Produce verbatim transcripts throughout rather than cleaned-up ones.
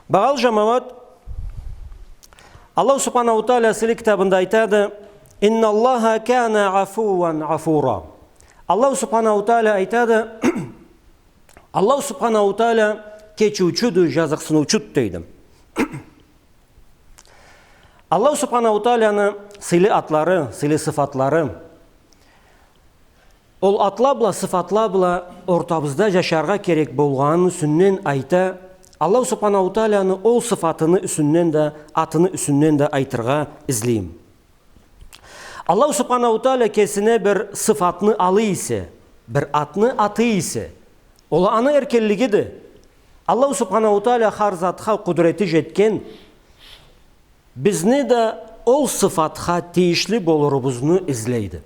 Багъалы жамауат, Аллаху Субханаху Тааля сыйлы китабында айтады: «Инналлаха кана афуван гафура». Аллаху Субханаху Тааля айтады, Аллаху Субханаху Тааля кечиучюдю, жазыкъсыныучуду, дейди. Аллаху Субханаху Тааляны сыйлы атлары, сыйлы сыфатлары, ол атла бла, сыфатла бла ортабызда жашаргъа керек болгъанын юсюнден айта. Аллаху Субханаху Тааляны ол сыфатыны юсюнден да, атыны юсюнден да айтыргъа излейме. Аллаху Субханаху Тааля кесине бир сыфатны алый эсе, бир атны атый эсе, ол аны эркинлигиди. Аллаху Субханаху Тааля хар затха къудрети жетген, бизни да ол сыфатха тийишли болурубузну излейди.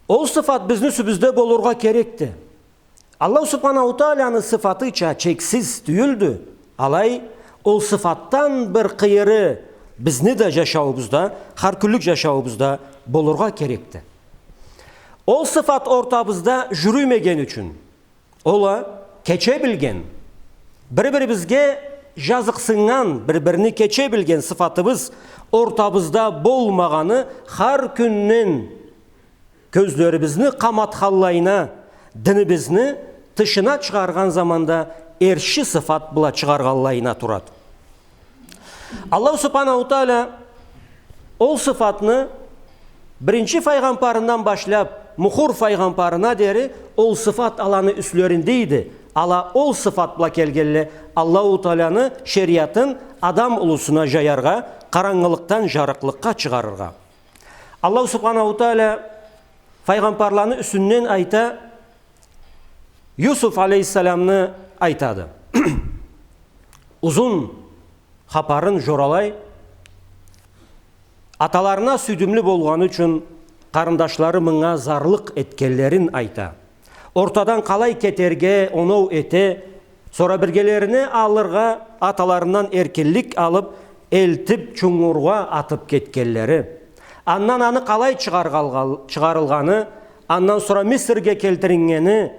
Ол сыфат бизни юсюбюзде болургъа керекди. Аллаху Субханаху Тааляны сыфатыча чексиз тюйюлдю. Алай, ол сыфатдан бир къыйыры бизни да жашауубузда, хар кюнлюк жашауубузда болургъа керекди. Ол сыфат ортабызда жюрюймеген ючюн, ол а кече билген, бир-бирибизге жазыкъсыннган, бир-бирини кече билген сыфатыбыз ортабызда болмагъаны хар кюнден кёзлерибизни къаматханлайына, динибизни тышына чыгъаргъан заманда эрши сыфат бла чыгъаргъанлайына турады. Аллаху Субханаху Тааля ол сыфатны биринчи файгъамбарындан башлап, Мухур файгъамбарына дери ол сыфат аланы юслеринде эди. Ала ол сыфат бла келгенле Аллаху Тааляны шериатын адам улусуна жаяргъа, къарангылыкъдан жарыкълыкъгъа чыгъарыргъа. Аллаху Субханаху Тааля файгъамбарланы юсюнден айта, Юсуф алейхиссаламны айтады. Узун хапарын жоралай, аталарына сюйдюмлю болгъаны ючюн къарындашлары мынга зарлыкъ этгенлерин айта. Ортадан къалай кетерге оноу эте, сора биргелерине алыргъа аталарындан эркинлик алып, элтип чунгургъа атып кетгенлери. Андан аны къалай чыгъаргъалгъал-, чыгъарылгъаны, андан сора Мисирге келтириннгени,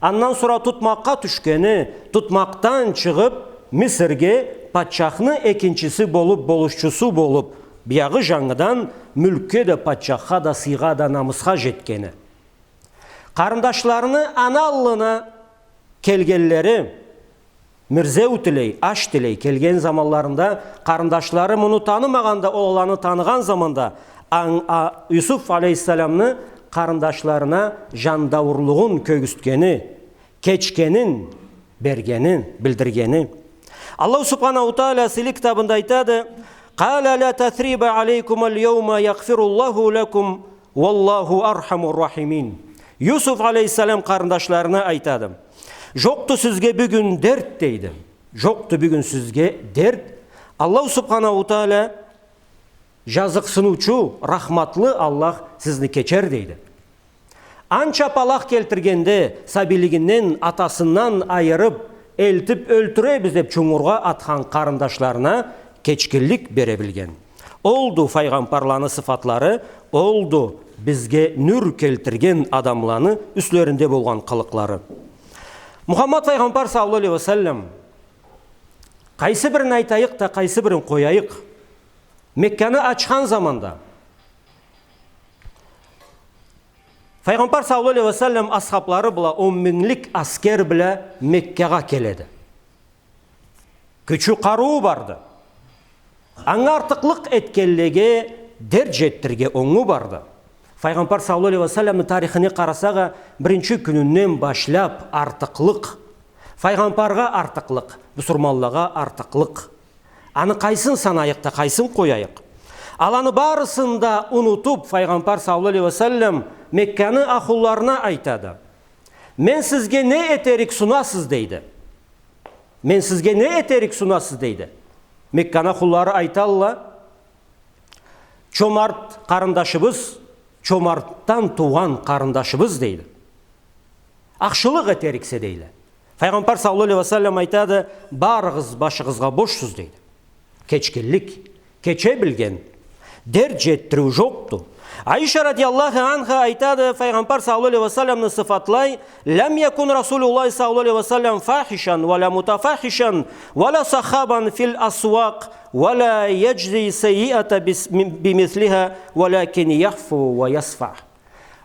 андан сора тутмакъгъа тюшгени, тутмакъдан чыгъып, Мисирге патчахны экинчиси болуп, болушчусу болуп, биягъы жангыдан мюлкге да, патчахха да, сыйгъа да, намысха жетгени. Къарындашларыны аны аллына келгенлери, мирзеу тилей, аш тилей келген заманларында, къарындашлары муну танымагъанда, ол аланы таныгъан заманда, ан-, а-, Юсуф алейхиссаламны къарындашларына жандауурлугъун кёргюзтгени, кечгенин бергени, билдиргени. Аллаху Субханаху Тааля сыйлы китабында айтады: «Къаля ля тасриба алейкумуль яума, ягъфируллаху лякум, уаллаху архамур рахимин». Юсуф алейхиссалам къарындашларына айтады: «Жокъду сизге бюгюн дерт», — дейди. «Жокъду бюгюн сизге дерт. Аллаху Субханаху Тааля, жазыкъсыныучу, рахматлы Аллах сизни кечер», — дейди. Анча палах келтиргенде, сабийлигинден, атасындан айырып, элтип ёлтюребиз деп чунгургъа атхан къарындашларына кечгинлик бере билген. Олду файгъамбарланы сыфатлары, олду бизге нюр келтирген адамланы юслеринде болгъан къылыкълары. Мухаммад файгъамбар саллаллаху алейхи ва саллам, къайсы бирин айтайыкъ да, къайсы бирин къояйыкъ, Мекканы ачхан заманда, файгъамбар саллаллаху алейхи ва саллам асхаблары бла он минглик аскер бла Меккагъа келеди. Кючю, къарыуу барды. Анга артыкълыкъ этгенлеге дерт жетдирирге онгу барды. Файгъамбар саллаллаху алейхи ва салламны тарихине къарасакъ а, биринчи кюнюнден башлап артыкълыкъ. Файгъамбаргъа артыкълыкъ, бусурманлагъа артыкълыкъ. Аны къайсын санайыкъ да, къайсын къояйыкъ? Аланы барысын да унутуп, файгъамбар саллаллаху алейхи ва саллам Мекканы ахлуларына айтады: «Мен сизге не этерик сунасыз?» — дейди. «Мен сизге не этерик сунасыз?» — дейди. Мекканы ахлулары айталла: «Чомарт къарындашыбыз, чомартдан туугъан къарындашыбыз», — дейди. «Ахшылыкъ этериксе», — дейле. Файгъамбар саллаллаху алейхи ва саллам айтады: «Барыгъыз башыгъызгъа бошсуз», — дейди. Кечгинлик, кече билген, дерт жетдириу жокъду. Аиша радияллаху анха айтады, Файгъамбар саллаллаху алейхи ва салламны сыфатлай: «لم يكن رسول الله صلى الله عليه وسلم فاحشا ولا متفحشا ولا سخابا في الأسواق ولا يجزي السيئة بس-، بمثلها ولكن يعفو ويصفح».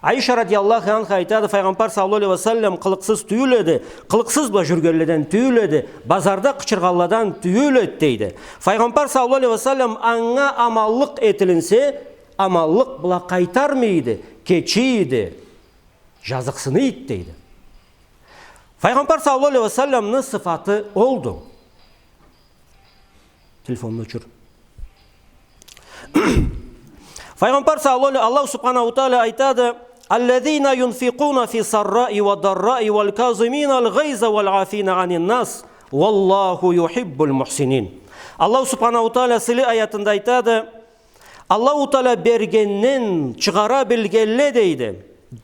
Аиша радияллаху анха айтады, Файгъамбар саллаллаху алейхи ва саллам къылыкъсыз тюйюл эди, къылыкъсыз бла жюрюгенледен тюйюл эди, базарда къычыргъанладан тюйюл эди, дейди. Файгъамбар саллаллаху алейхи ва саллам анга аманлыкъ этилинсе, аманлыкъ бла къайтармай эди, кечей эди, жазыкъсыный эди, дейди. Файгъамбар саллаллаху алейхи ва салламны сыфаты олду. Телефонну ёчюр. Файгъамбар саллаллаху алейхи, Аллаху субханаху ва тааля айтады: «الذين ينفقون في السراء والضراء والكاظمين الغيظ والعافين عن الناس والله يحب المحسنين». Аллаху субханаху ва тааля сыйлы аятында айтады, Аллаху Тааля бергенден чыгъара билгенле, дейди,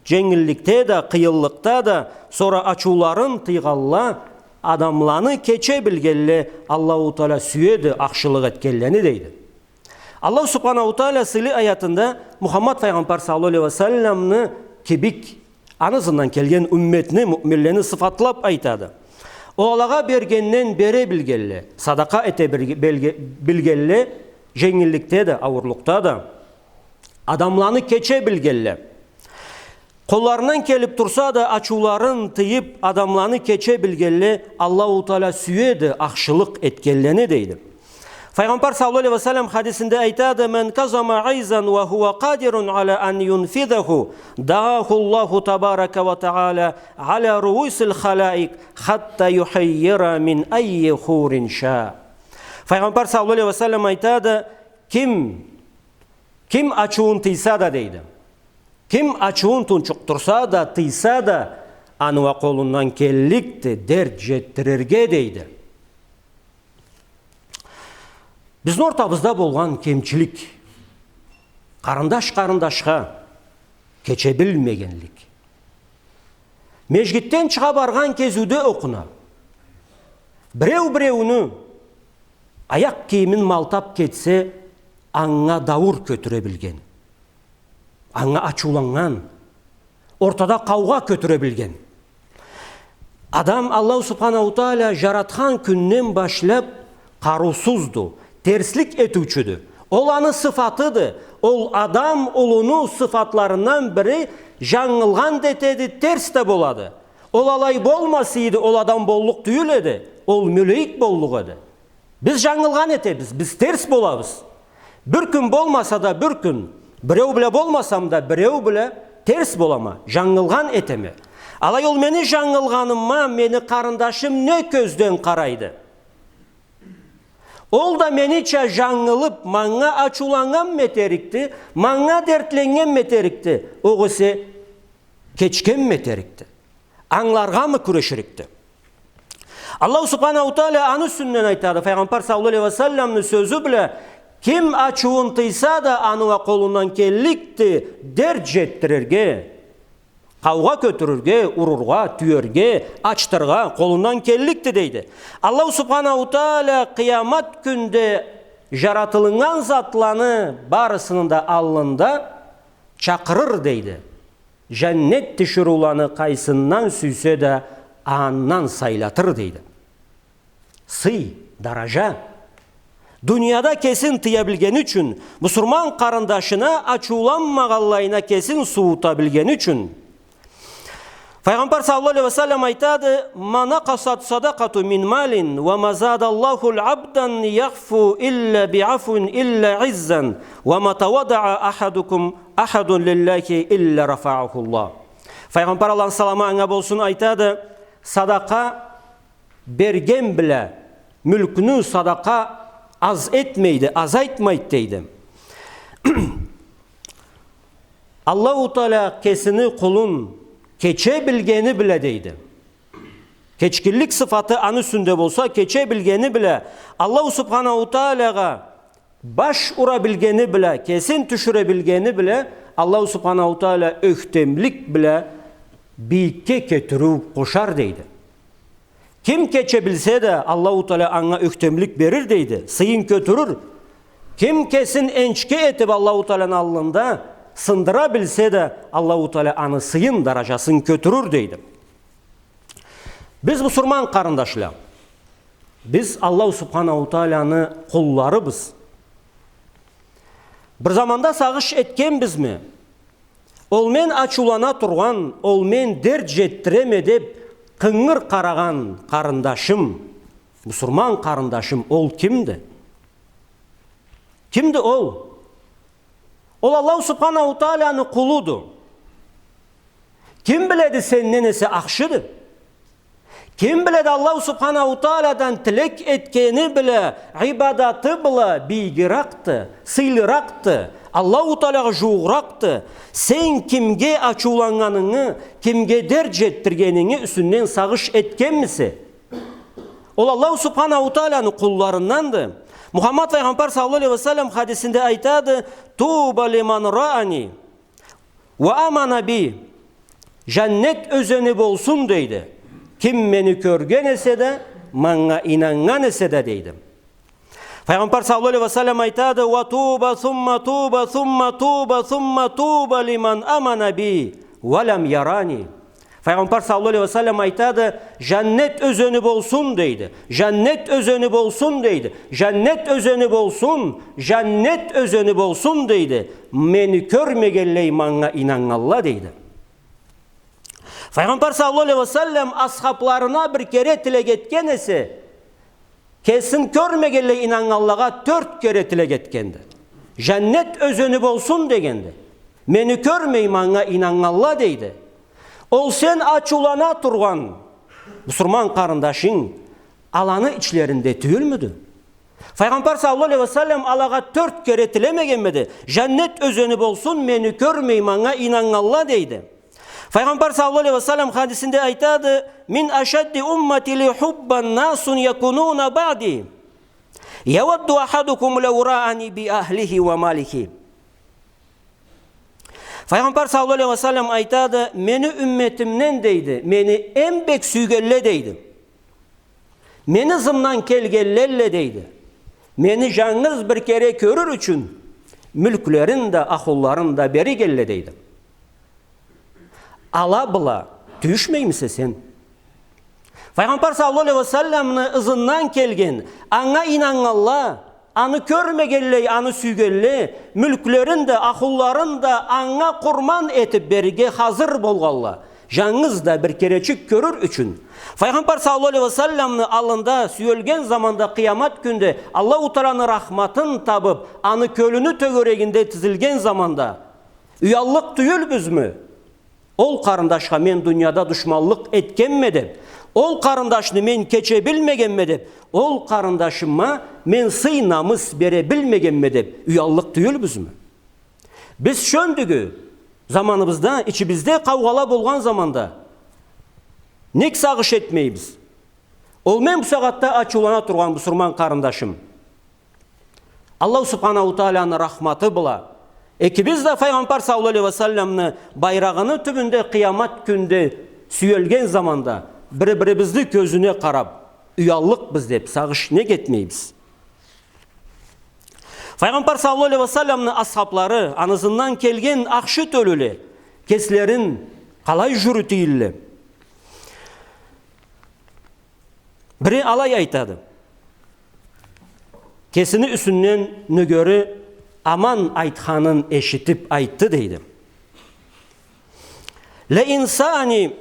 женгилликде да, къыйынлыкъда да, сора ачыуларын тыйгъанла, адамланы кече билгенле, Аллаху Тааля сюеди ахшылыкъ этгенлени, дейди. Аллаху Субханаху Тааля сыйлы аятында Мухаммад Файгъамбар саллаллаху алейхи ва салламны кибик аны ызындан келген умметни, муъминлени сыфатлап айтады. Ол алагъа бергенден бере билгенле, садакъа эте бирге-, белге-, билгенле, женгилликде да, ауурлукъда да, адамланы кече билгенле, къолларындан келип турса да, ачыуларын тыйып, адамланы кече билгенле, Аллаху Тааля сюеди ахшылыкъ этгенлени, дейди. Файгъамбар саллаллаху алейхи ва саллам хадисинде айтады: «من كظم غيظا وهو قادر على أن ينفذه دعاه الله تبارك وتعالى على رؤوس الخلائق حتى يحير من أي حور شاء». Файгъамбар саллаллаху алейхи ва саллам айтады: ким, ким ачыуун тыйса да, дейди, ким ачыуун тунчукъдурса да, тыйса да, аны уа къолундан келликди дерт жетдирирге, дейди. Бизни ортабызда болгъан кемчилик, къарындаш къарындашха кече билмегенлик. Межгитден чыгъа баргъан кезиуде окъуна. Биреу биреуню аякъ кийимин малтап кетсе, анга дауур кётюре билген. Анга ачыуланнган, ортада къаугъа кётюре билген. Адам Аллаху Субханаху Тааля жаратхан кюнден башлап къарыусузду, терслик этиучюдю. Ол аны сыфатыды. Ол адам улуну сыфатларындан бири, жангылгъан да этеди, терс да болады. Ол алай болмаса эди, ол адам боллукъ тюйюл эди, ол мёлейик боллукъ эди. Биз жангылгъан этебиз, биз терс болабыз. Бир кюн болмаса да бир кюн, биреу бла болмасам да биреу бла терс болама, жангылгъан этеме. Алай ол мени жангылгъаныма мени къарындашым не кёзден къарайды? Ол да менича жангылып, манга ачыуланнганмы этерикди, манга дертленнгенми этерикди, огъесе кечгенми этерикди? Ангыларгъамы кюреширикди? Аллаху Субханаху Тааля аны юсюнден айтады, Файгъамбар саллаллаху алейхи ва салламны сёзю бла: ким ачыуун тыйса да, аны уа къолундан келликди дерт жетдирирге, къаугъа кётюрюрге, урургъа, тюерге, ачдырыргъа къолундан келликди, дейди. Аллаху Субханаху Тааля къыямат кюнде жаратылыннган затланы барысыны да аллында чакъырыр, дейди. Жаннет тиширыуланы къайсындан сюйсе да, андан сайлатыр, дейди. Сый, даража. Дунияда кесин тыя билгени ючюн, муслиман къарындашына ачыуланмагъанлайына кесин суута билгени ючюн. Файгъамбар саллаллаху алейхи ва саллам айтады: «ما نقصت صدقة من مال وما زاد الله عبدا يعفو إلا بعفو إلا عزا وما تواضع أحدكم أحد لله إلا رفعه الله». Файгъамбар, Аллахны саламы анга болсун, айтады: садакъа берген бла, мюлкню садакъа аз этмейди, азайтмайды, дейди. Аллаху Тааля кесини къулун кече билгени бла, дейди. Кечгинлик сыфаты аны юсюнде болса, кече билгени бла, Аллаху Субханаху Таалягъа баш ура билгени бла, кесин тюшюре билгени бла, Аллаху Субханаху Тааля ёхтемлик бла бийикге кетириу къошар, дейди. Ким кече билсе да, Аллаху Тааля анга ёхтемлик берир, дейди, сыйын кётюрюр. Ким кесин энчке этип Аллаху Тааляны аллында, сындыра билсе да, Аллаху Тааля аны сыйын, даражасын кётюрюр, дейди. Биз, мусурман къарындашла, биз Аллаху Субханаху Тааляны къулларыбыз. Бир заманда сагъыш этгенбизми? Ол мен ачыулана тургъан, ол мен дерт жетдиреме деп къынгыр къарагъан къарындашым, мусурман къарындашым, ол кимди? Кимди ол? Ол Аллаху Субханаху Тааляны къулуду. Ким биледи, сенден эсе ахшыды? Ким биледи, Аллаху Субханаху Таалядан тилек этгени бла, ибадаты бла бийигиракъды, сыйлыракъды, Аллаху Таалягъа жуугъуракъды? Сен кимге ачыуланнганынгы, кимге дерт жетдиргенинги юсюнден сагъыш этгенмисе? Ол Аллаху Субханаху Тааляны къулларынданды. Мухаммад Файгъамбар саллаллаху алейхи ва саллам хадисинде айтады: «Туба лиман раани ва амана би». Жаннет ёзени болсун, дейди, ким мени кёрген эсе да, манга ийнаннган эсе да, дейди. Файгъамбар саллаллаху алейхи ва саллам айтады: «Ва туба, сумма туба, сумма туба, сумма туба лиман амана би ва лам ярани». Файгъамбар саллаллаху алейхи ва саллам айтады: «Жаннет ёзени болсун, — дейди, — жаннет ёзени болсун, — дейди, — жаннет ёзени болсун, жаннет ёзени болсун, — дейди, — мени кёрмегенлей манга ийнаннганла», — дейди. Файгъамбар саллаллаху алейхи ва саллам асхабларына бир кере тилек этген эсе, кесин кёрмегенлей ийнаннганлагъа тёрт кере тилек этгенди. «Жаннет ёзени болсун», — дегенди. «Мени кёрмей манга ийнаннганла», — дейди. Ол сен ачыулана тургъан мусурман къарындашынг аланы ичлеринде тюйюлмюдю? Файгъамбар саллаллаху алейхи ва саллам алагъа тёрт кере тилемегенмиди? «Жаннет ёзени болсун, мени кёрмей манга ийнаннганла», — дейди. Файгъамбар саллаллаху алейхи ва саллам хадисинде айтады: «Мин ашадди уммати ли хуббан насун якунуна баъди, явадду ахадукум лау раани би ахлихи ва малихи». Файгъамбар саллаллаху алейхи ва саллам айтады: «Мени умметимден, — дейди, — мени эм бек сюйгенле, — дейди, — мени ызымдан келгенлелле, — дейди, — мени жангыз бир кере кёрюр ючюн мюлклерин да, ахлуларын да бергенле», — дейди. Ала бла тюйюшмеймисе сен? Файгъамбар саллаллаху алейхи ва салламны ызындан келген, анга ийнаннганла, аны кёрмегенлей, аны сюйгенле, мюлклерин да, ахлуларын да анга къурман этип берирге хазыр болгъанла, жангыз да бир керечик кёрюр ючюн. Файгъамбар саллаллаху алейхи ва салламны аллында сюелген заманда, къыямат кюнде, Аллаху Тааланы рахматын табып, аны кёлюню тёгерегинде тизилген заманда, уяллыкъ тюйюлбюзмю? Ол къарындашха мен дунияда душманлыкъ этгенме деп, ол къарындашны мен кече билмегенме деп, ол къарындашыма мен сый-намыс бере билмегенме деп уяллыкъ тюйюлбюзмю? Биз шёндюгю заманыбызда, ичибизде къаугъала болгъан заманда нек сагъыш этмейбиз? Ол мен бусагъатда ачыулана тургъан мусурман къарындашым, Аллаху Субханаху Тааланы рахматы бла, экибиз да Файгъамбар саллаллаху алейхи ва салламны байрагъыны тюбюнде къыямат кюнде сюелген заманда бири-бирибизни кёзюне къарап, уяллыкъбыз деп сагъыш нек этмейбиз? Файгъамбар саллаллаху алейхи ва салламны асхаблары, аны ызындан келген ахшы тёлюле, кеслерин къалай жюрюте эдиле? Бири алай айтады. Кесини юсюнден нёгери аман айтханын эшитип айтды, дейди. «Ла ин саъани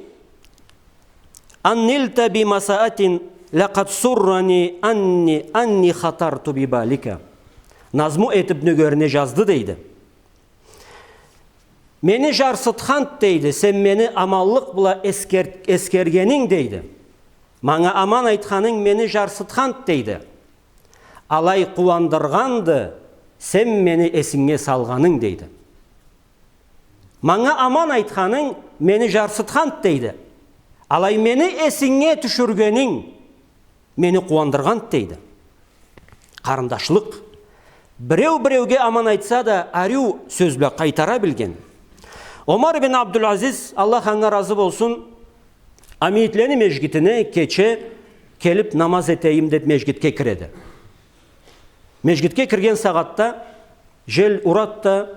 ан нилта би масаатин лакъад суррани анни, анни хатарту би балика». Назму этип нёгерине жазды, дейди. Мени жарсытханды, дейди, сен мени аманлыкъ бла эскер-, эскергенинг, дейди. Манга аман айтханынг мени жарсытханды, дейди. Алай къууандыргъанды сен мени эсинге салгъанынг, дейди. Манга аман айтханынг мени жарсытханды, дейди. Алай мени эсинге тюшюргенинг мени къууандыргъанды, дейди. Къарындашлыкъ. Биреу биреуге аман айтса да, ариу сёз бла къайтара билген. Омар бин Абдулазиз, Аллах анга разы болсун, Амиитлени межгитине кече келип намаз этейим деп межгитге киреди. Межгитге кирген сагъатда жел урады да,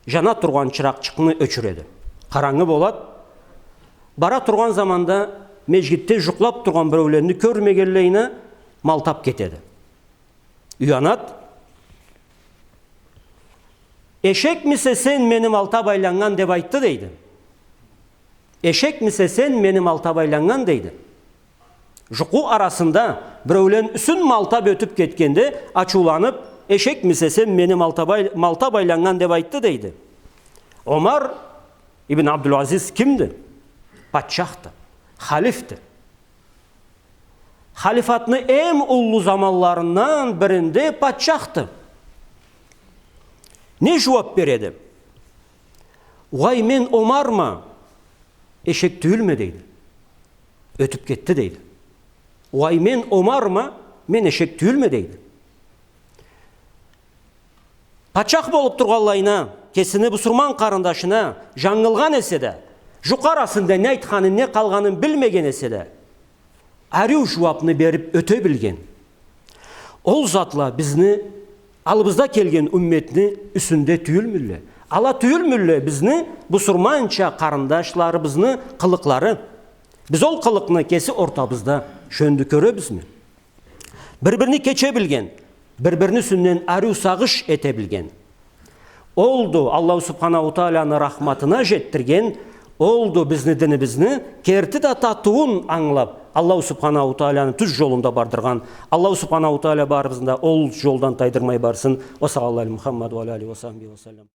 Жана тургъан чыракъчыкъны ёчюреди. Къарангы болад. Бара тургъан заманда межгитде жукълап тургъан биреуленни кёрмегенлейине малтап кетеди. Уянад. «Эшекмисе сен мени малтап айланнган?» — деп айтды, дейди. «Эшекмисе сен мени малтап айланнган?» — дейди. Жукъу арасында биреулен юсюн малтап ётюп кетгенде, ачыуланып: «Эшекмисе сен мени малтап ай-, малтап айланнган?» — деп айтды, дейди. Омар ибн Абдулазиз кимди? Патчахды, халифди. Халифатны эм уллу заманларындан биринде патчахды. Не жууап береди? «Угъай, мен Омарма, эшек тюйюлме», — дейди. Ётюп кетди, дейди. «Угъай, мен Омарма, мен эшек тюйюлме», — дейди. Патчах болуп тургъанлайына, кесини бусурман къарындашына жангылгъан эсе да, жукъу арасында не айтханын, не къалгъанын билмеген эсе да, ариу жууапны берип ёте билген. Ол затла бизни аллыбызда келген умметни юсюнде тюйюлмюлле. Ала тюйюлмюлле бизни бусурманча къарындашларыбызны къылыкълары. Биз ол къылыкъны кеси ортабызда шёндю кёребизми? Бир-бирини кече билген, бир-бирини юсюнден ариу сагъыш эте билген. Олду Аллаху Субханаху Тааланы рахматына жетдирген, олду бизни динибизни керти да татыуун ангылап, Аллаху Субханаху Тааланы тюз жолунда бардыргъан. Аллаху Субханаху Таала барыбызны да ол жолдан тайдырмай барсын. Ва саллаллаху аля Мухаммад ва аля алихи ва сахбихи ва саллам.